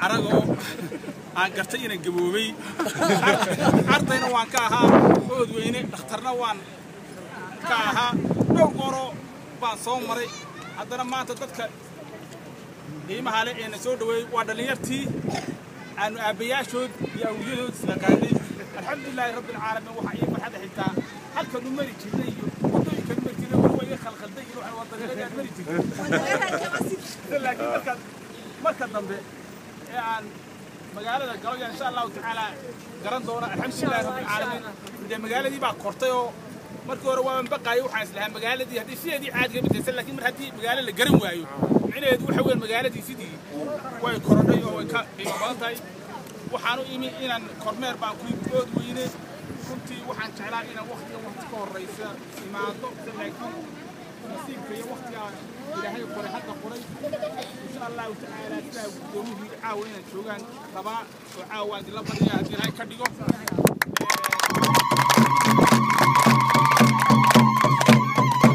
Aragoo aan gartay inaan gaboobay, ardayna waan ka ahaa Oodweyne, dhakhtarna waan ka ahaa, dhowr gooroo baan soo maray. Haddana maanta dadka qiimaha leh ee na soo dhaweeyey waa dhallinyartii aanu aabbayaashood iyo awliyadood isnaqaanay. Alxamdulilaahi rabbi alcaalamiin. Waxaa ii farxada xitaa halkan u mari jirnay iyo waddooyinkan mari jirnay wali waa iga khalkhalday iyo waxaan waa dariiqadii aan mari jirnay, laakiin markaad marka dambe ee aan magaalada galo yaa insha Allahu tacaala garan doona. Alxamdulilahi rabbi alcaalamiin. Dee magaaladii baa kortay oo markii hore waaban baqaayay, waxaan islahaa magaaladii haddii sideedii caadiga beddelsan, laakiin mar haddii magaalo la garan waayo micnaheedu waxa weeyaan magaaladii sidii way korodhay oo way ka qiimo badan tahay. Waxaan u imi inaan kormeer baan ku imi Oodweyne. Runtii waxaan jeclaa inaan waqtigan waqti ka horraysa imaado, laakiin nasiibka iyo waqtigaa Ilaahay qoray hadda qoray. Insha Allahu tacaala sidaa guddoomuhu yidhi caawa inaan joogaan rabaa oo caawa aan idinla baryaa haddii Ilaahay ka dhigo.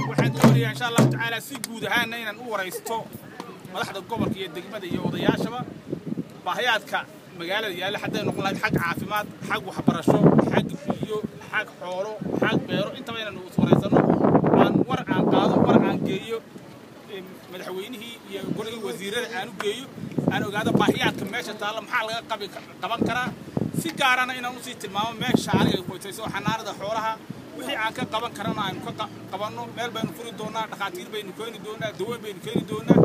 Waxaan doonayaa insha Allahu tacaala si guud ahaanna inaan u waraysto madaxda gobolka iyo degmada iyo odayaashaba baahayaadka magaalada yaalla, hadday noqon lahayd xag caafimaad, xag waxbarasho, xag biyo, xag xoolo, xag beero, intaba inaan is waraysano, aan war aan qaado, war aan geeyo madaxweynihii iyo golihii wasiirada aan u geeyo, aan ogaado baahiyaadka meesha taalla, maxaa laga qabi qaban karaa, si gaarana inaan usii tilmaamo meesha aniga qoysayso xanaanada xoolaha wixii aan ka qaban karana aynu ka qabanno. Meel baynu furi doonaa, dhakhaatiir baynu keeni doonaa, daweyn baynu keeni doonaa.